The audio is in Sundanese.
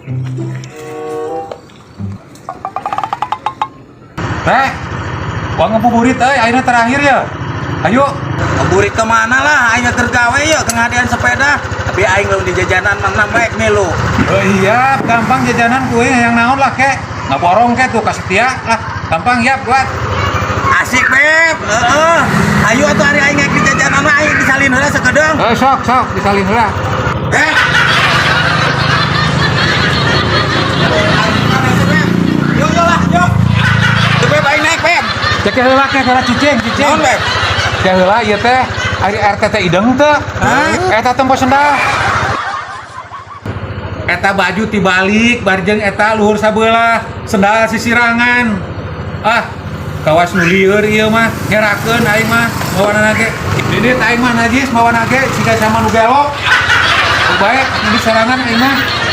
Teh, uang ngabuburit euy, ayeuna terakhir ya. Ayo. Ngabuburit ke mana lah, aing keur gawe ya, ke ngadian sepeda. Tapi aing lamun di jajanan mah baik milu. Oh iya, gampang jajanan kue yang naon lah kek. Ngaborong kek tuh kasih tia lah. Gampang ya buat. Asik, Beb. Heeh. Ayo atuh ari aing di jajanan mah aing disalin heula sakedeung. Eh, sok sok disalin heula. Eh. Yuk, yuk lah, yuk. Tuh, Beb, aing naik, Beb. Cek heula kek heula cicing, cicing. Naon, Beb? Cek heula ieu teh ari RT teh ideng teu. Eta tempo sendal. Eta baju tibalik barjeng eta luhur sabelah, sendal sisirangan. Ah, kawas nu lieur ieu mah, ngerakeun aing mah mawana ge. Ini aing mah najis mawana ge siga sama nu gelo. Bae di sorangan aing mah.